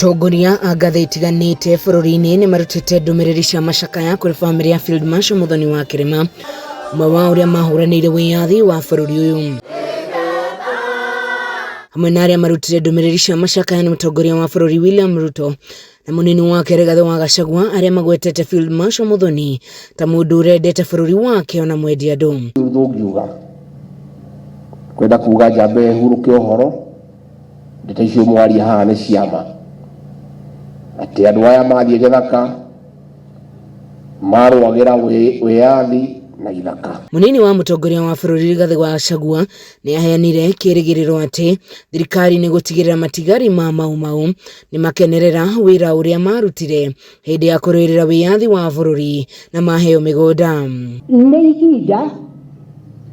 Atongoria a ngathĩ itiganĩte bũrũri-inĩ nĩ marutĩte ndũmĩrĩri cia macakaya kũrĩ bamĩrĩ ya Field Marshal Muthoni wa Kĩrĩma, ũmwe wa ũrĩa mahũranĩire wĩyathi wa bũrũri ũyũ. Hamwe na arĩa marutire ndũmĩrĩri cia macakaya nĩ mũtongoria wa bũrũri William Ruto na mũnini wake Rigathĩ wa Gachagua arĩa magwetete Field Marshal Muthoni ta mũndũ ũrendete bũrũri wake ona mwendi andũ. Tũngiuga kwenda kuga njambe hurũke ũhoro. Ndeto icio mwaria haha nĩ ciama atĩ andũ aya mathiĩ gĩthaka marũagĩra wĩyathi na ithaka. Mũnini wa mũtongoria wa bũrũri Rigathĩ wa Gachagua nĩ aheanire kĩrĩgĩrĩro atĩ thirikari nĩ gũtigĩrĩra matigari ma Mau Mau nĩ makenerera wĩra ũrĩa marutire hĩndĩ ya kũrũĩrĩra wĩyathi wa bũrũri na maheo mĩgũnda. Nĩ ihinda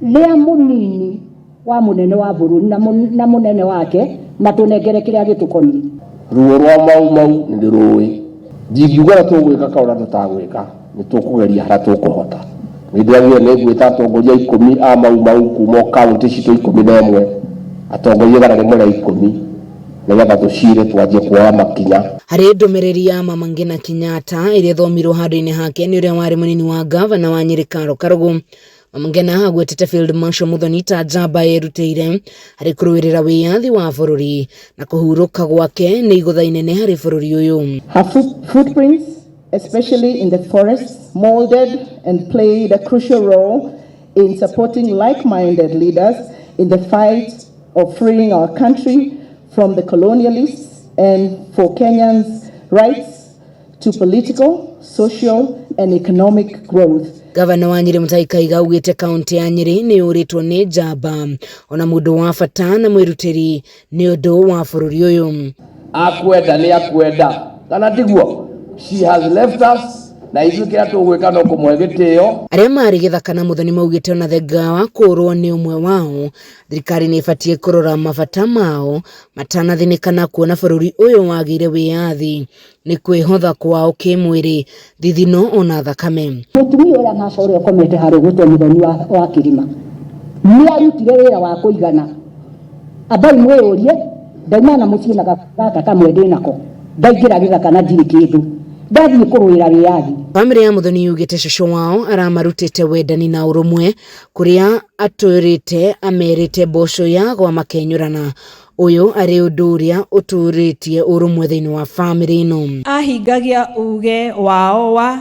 rĩa mũnini wa mũnene wa bũrũri na mũnene wake matũnengere kĩrĩa gĩtũkoniĩ. Ruo rwa Mau Mau nĩ ndĩrũĩ. Ndingiuga ũrĩa tũgwĩka kana ũrĩa tũtagwĩka, nĩ tũkũgeria harĩa tũkũhota. Nĩ ndĩraugire nĩ ngwĩta atongoria ikũmi a Mau Mau kuma o kaũntĩ citũ 11, atongoria 110 nĩgetha tũcire twanjie kuoya makinya. Harĩ ndũmĩrĩri ya Mama Ngina Kenyatta ĩrĩa ĩthomirwo handũ-inĩ hake nĩ ũrĩa warĩ mũnini wa ngavana wa Nyĩrĩ Karo Karũgũ, Mama Ngina agwetete Field Marshal Muthoni ta njamba yerutĩire harĩ kũrũĩrĩra wĩyathi wa bũrũri na kũhurũka gwake nĩ igũtha inene harĩ bũrũri ũyũ. Her footprints, especially in the forests, molded and played a crucial role in supporting like-minded leaders in the fight of freeing our country from the colonialists and for Kenyans' rights to political, social and economic growth. Gavana wa Nyĩrĩ Mutahi Kahiga augĩte kaunti ya Nyĩrĩ nĩ yũrĩtwo nĩ njamba ona mũndũ wa bata na mwĩrutĩri nĩ ũndũ wa bũrũri ũyũ. Akwenda nĩ akwenda kana tiguo? She has left us na ithuĩ kĩrĩa tũgwĩka no kũmũhe gĩtĩo. Arĩa marĩ gĩthaka na Muthoni maugĩte ona thenga wa kũrwo nĩ ũmwe wao, thirikari nĩ ĩbatiĩ kũrora mabata mao matanathinĩka kuona bũrũri ũyũ wagĩire wĩyathi nĩ kwĩhotha kwao kĩmwĩrĩ, thithino ona thakame. Mũtumia ũrĩa maca ũrĩa ũkomete harĩa ũgwĩtwo Muthoni wa Kĩrĩma nĩ arutire wĩra wa kũigana. Ambai mwĩyũrie, ndauma na mũciĩ na gaka kamwe ndĩnako, ndaingĩra gĩthaka na ndirĩ kĩndũ, ndathiĩ kũrũĩra wĩyathi. Bamĩrĩ ya Muthoni yugĩte cũcũ wao aramarutĩte wendani na ũrũmwe kũrĩa atũrĩte amerite mboco yagwa makenyũrana. Ũyũ arĩ ũndũ ũrĩa ũtũrĩtie ũrũmwe thĩinĩ wa bamĩrĩ ĩno. Ahingagia uge wao wa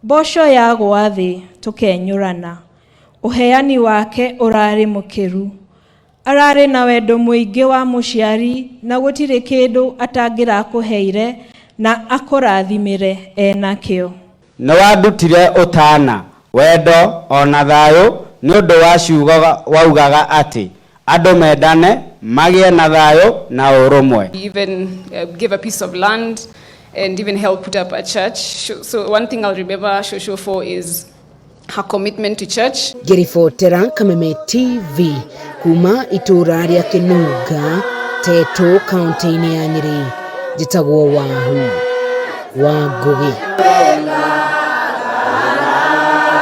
mboco yagwa thĩ tũkenyũrana. Ũheani wake ũrarĩ mũkĩru. Ararĩ na wendo mũingĩ wa mũciari na gũtirĩ kĩndũ atangĩrakũheire na akũrathimĩre enakĩo. Nĩwandutire ũtana, wendo ona thayũ nĩũndũ wa ciugo waugaga atĩ andũ mendane magĩe na thayũ na ũrũmwe. He even gave a piece of land and even helped put up a church. So one thing I'll remember Shosho for is her commitment to church. Ngĩribotera Kameme TV kuma itũra rĩa Kĩnunga, Tetu, kaunti-inĩ ya Nyĩrĩ, njĩtagwo Wahu wa Ngũgĩ.